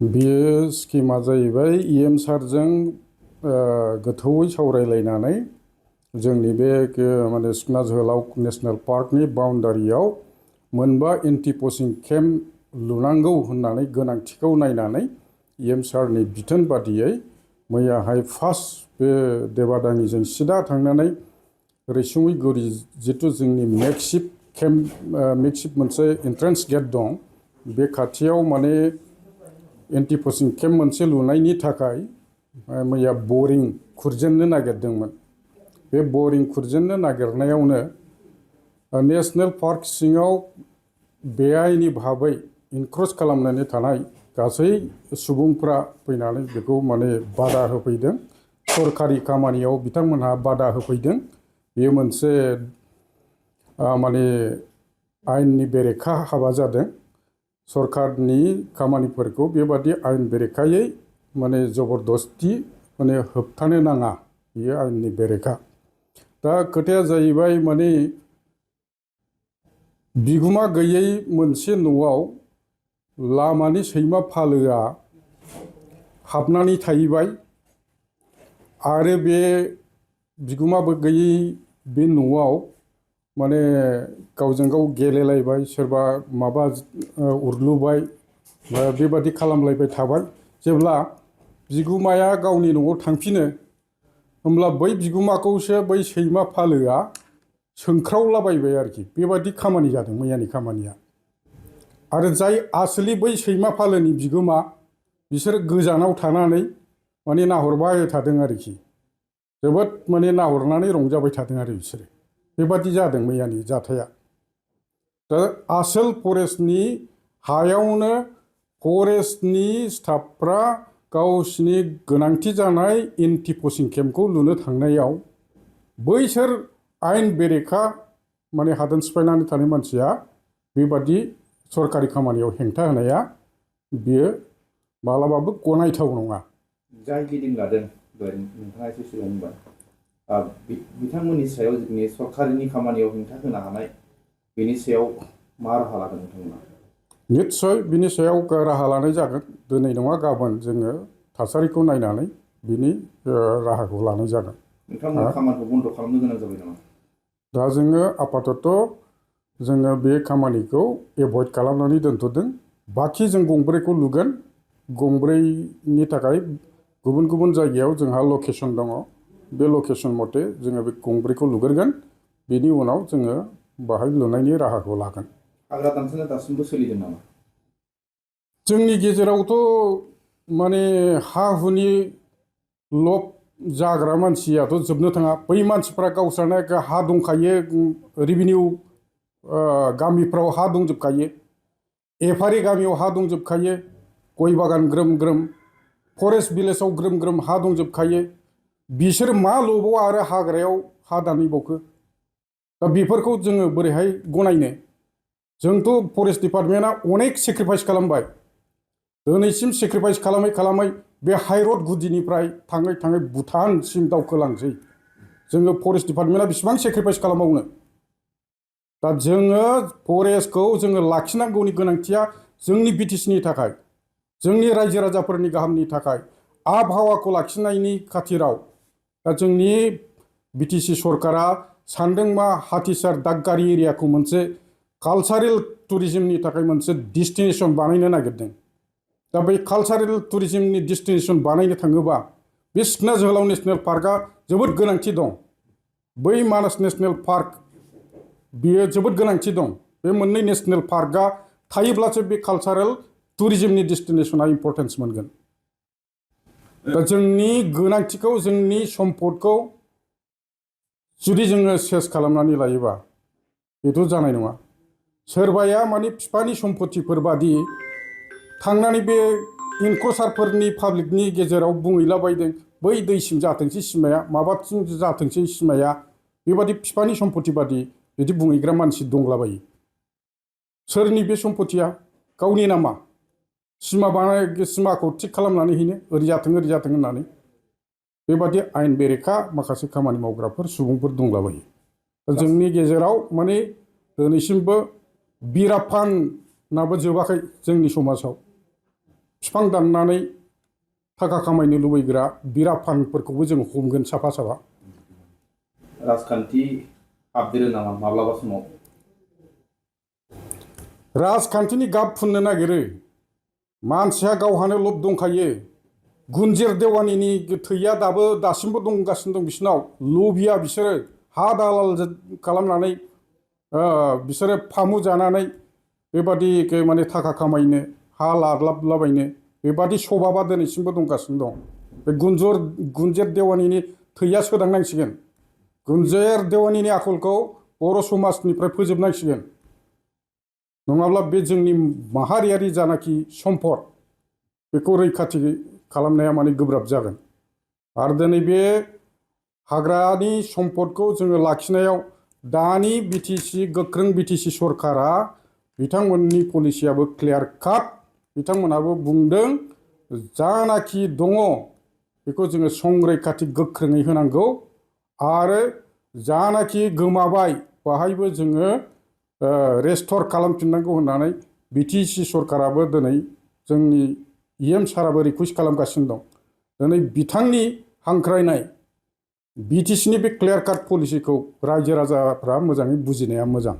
बेयो स्किमा जाहैबाय सारजों गोथौवै सावरायलायनानै जोंनि बे माने सिखना जोहोलाव नेशनेल पार्कनि बाउन्डारियाव मोनबा एन्टि पचिं केम्प लुनांगौ होननानै गोनांथिखौ नायनानै सारनि बिथोन बादियै मैयाहाय फार्स्ट बे देबादाङिजों सिदा थांनानै रैसुमै जिथु जोंनि मेकशिफ्ट मोनसे एन्ट्रेन्स गेट दं बे खाथियाव माने एन्टि पचिं केम्प मोनसे लुनायनि थाखाय मैया बरिं खुरजेननो नागिरदोंमोन। बे बरिं खुरजेननो नागिरनायावनो नेशनेल पार्क सिङाव बेआइनि भाबै इनक्रोच खालामनानै थानाय गासै सुबुंफ्रा फैनानै बेखौ माने बादा होफैदों। सरखारि खामानियाव बिथांमोनहा बादा होफैदों। बेयो मोनसे माने आयेननि बेरेखा हाबा जादों। सरकारनि खामानिफोरखौ बेबादि आयेन बेरेखायै माने जबरदस्ति माने होबथानो नाङा, बेयो आयेननि बेरेखा। दा खोथाया जाहैबाय माने बिगुमा गैयै मोनसे न'आव लामानि सैमा फालोआ हाबनानै थाहैबाय आरो बे बिगुमाबो गैयै बे न'आव माने गावजों गाव गेलेलायबाय, सोरबा माबा उरलुबाय, बेबादि खालामलायबाय थाबाय। जेब्ला बिगुमाया गावनि न'आव थांफिनो होमब्ला बै बिगुमाखौसो बै सैमा फालोआ सोंख्रावलाबायबाय आरोखि। बेबादि खामानि जादों मैयानि खामानिया। आरो जाय आसलि बै सैमा फालोनि बिगोमा बिसोर गोजानाव थानानै माने नाहरबाय थादों आरोखि। जोबोद माने नाहरनानै रंजाबाय थादों आरो बिसोरो। बेबादि जादों मैयानि जाथाया। दा आसोल फरेस्टनि हायावनो फरेस्टनि स्टाफफ्रा गावसिनि गोनांथि जानाय एन्टि पचिं केम्पखौ लुनो थांनायाव बैसोर आयेन बेरेखा माने हादान सिफायनानै थानाय मानसिया बेबादि सरकारि खामानियाव हेंथा होनाया बियो मालाबाबो गनायथाव नङा। जाय गिदिं लादों नोंथाङा एसे सिगां बुंबाय बिथांमोननि सायाव जोंनि सरकारिनि खामानियाव हेंथा होनो हानाय बेनि सायाव मा राहा लागोन नोंथांमोना? निस्सय बिनि सायाव राहा लानाय जागोन। दिनै नङा गाबोन जोङो थासारिखौ नायनानै बिनि राहाखौ लानाय जागोन। नोंथांमोना खामानिखौ बन्द' खालामनो गोनां जाबाय नामा? दा जोङो आपातत जोङो बे खामानिखौ एभयड खालामनानै दोनथ'दों। बाखि जों गंब्रैखौ लुगोन। गंब्रैनि थाखाय गुबुन गुबुन जायगायाव जोंहा लकेसन दङ। बे लकेसन मथे जोङो बे गंब्रैखौ लुग्रोगोन। बेनि उनाव जोङो बाहाय लुनायनि राहाखौ लागोन। हाग्रा दानस्रांनाया दासिमबो सोलिदों नामा? जोंनि गेजेरावथ' माने हा हुनि लब जाग्रा मानसियाथ' जोबनो थाङा। बै मानसिफ्रा गावस्रानो हा दंखायो, रेभिनिउ गामिफ्राव हा दंजोबखायो, एफारि गामियाव हा दंजोबखायो, गय बागान ग्रोम ग्रोम, फरेस्ट भिलेजाव ग्रोम ग्रोम हा दंजोबखायो। बिसोर मा लबाव आरो हाग्रायाव हा दानहैबावखो? दा बेफोरखौ जोङो बोरैहाय गनायनो? जोंथ' फरेस्ट डिपार्टमेन्टआ अनेक सेक्रिफाइस खालामबाय। दिनैसिम सेक्रिफाइस खालामै खालामै बे हाइरड गुदिनिफ्राय थाङै थाङै भुटानसिम दावखोलांसै। जोङो फरेस्ट डिपार्टमेन्टआ बेसेबां सेक्रिफाइस खालामबावनो? दा जोङो फरेस्टखौ जोङो लाखिनांगौनि गोनांथिया जोंनि बिटिसिनि थाखाय, जोंनि रायजो राजाफोरनि गाहामनि थाखाय, आबहावाखौ लाखिनायनि खाथिराव। दा जोंनि बिटिसि सरकारा सानदों मा हाथिसार दागगारि एरियाखौ मोनसे कालचारेल टुरिजमनि थाखाय मोनसे डेस्टिनेसन बानायनो नागिरदों। दा बै कालचारेल टुरिजमनि डेस्टिनेसन बानायनो थाङोबा बे सिखना जोहोलाव नेसनेल पार्कआ जोबोद गोनांथि दं। बै मानास नेसनेल पार्क बियो जोबोद गोनांथि दं। बे मोननै नेसनेल पार्कआ थायोब्लासो बे कालचारेल टुरिजमनि डेस्टिनेसना इम्परटेन्स मोनगोन। दा जोंनि गोनांथिखौ, जोंनि सम्पदखौ जुदि जोङो सेस खालामनानै लायोबा बेथ' जानाय नङा। सोरबाया माने बिफानि सम्पतिफोर बादि थांनानै बे इनक्रचारफोरनि पाब्लिकनि गेजेराव बुंहैलाबायदों, बै दैसिम जाथोंसै सिमाया, माबाथिं जाथोंसै सिमाया, बेबादि बिफानि सम्पति बादि बिदि बुंहैग्रा मानसि दंलाबायो। सोरनि बे सम्पतिया? गावनि नामा? सिमाखौ थिग खालामनानै हैनो ओरै जाथों होननानै बेबादि आयेन बेरेखा माखासे खामानि मावग्राफोर सुबुंफोर दंलाबायो। जोंनि गेजेराव माने दिनैसिमबो बिराफानाबो जोबाखै जोंनि समाजाव। बिफां दाननानै थाखा खामायनो लुबैग्रा बिराफानफोरखौबो जों हमगोन साफा साफा। राजखान्थि हाबदेरो नामा माब्लाबा समाव? राजखान्थिनि गाब फुननो नागिरो। मानसिया गावहानो लब दंखायो। गुनजेर देवानिनि थैया दासिमबो दंगासिनो दं बिसिनाव। लबिया बिसोरो हा दालाल खालामनानै बिसोरो फामु जानानै बेबादि माने थाखा खामायनो हा लाग्लाबलाबायनो बेबादि सभाबा दिनैसिमबो दंगासिनो दं। बे गुनजेर देवानिनि थैया सोदांनांसिगोन। गुनजेर देवानिनि आखलखौ बर' समाजनिफ्राय फोजोबनांसिगोन। नङाब्ला बे जोंनि माहारियारि जानाखि सम्पद बेखौ रैखाथि खालामनाया माने गोब्राब जागोन। आरो दिनै बे हाग्रानि सम्पदखौ जोङो लाखिनायाव दानि बिटिसि गोख्रों बिटिसि सरकारा बिथांमोननि पलिसियाबो क्लियार काट। बिथांमोनहाबो बुंदों जानाखि दङ बेखौ जोङो संरैखाथि गोख्रोङै होनांगौ आरो जानाखि गोमाबाय बाहायबो जोङो रेस्टर खालामफिननांगौ होननानै बिटिसि सरकाराबो दिनै जोंनि EM साराबो रिकुवेस्ट खालामगासिनो दं। दिनै बिथांनि हांख्रायनाय बिटिसिनि बे क्लियार काट पलिसिखौ रायजो राजाफ्रा मोजाङै बुजिनाया मोजां।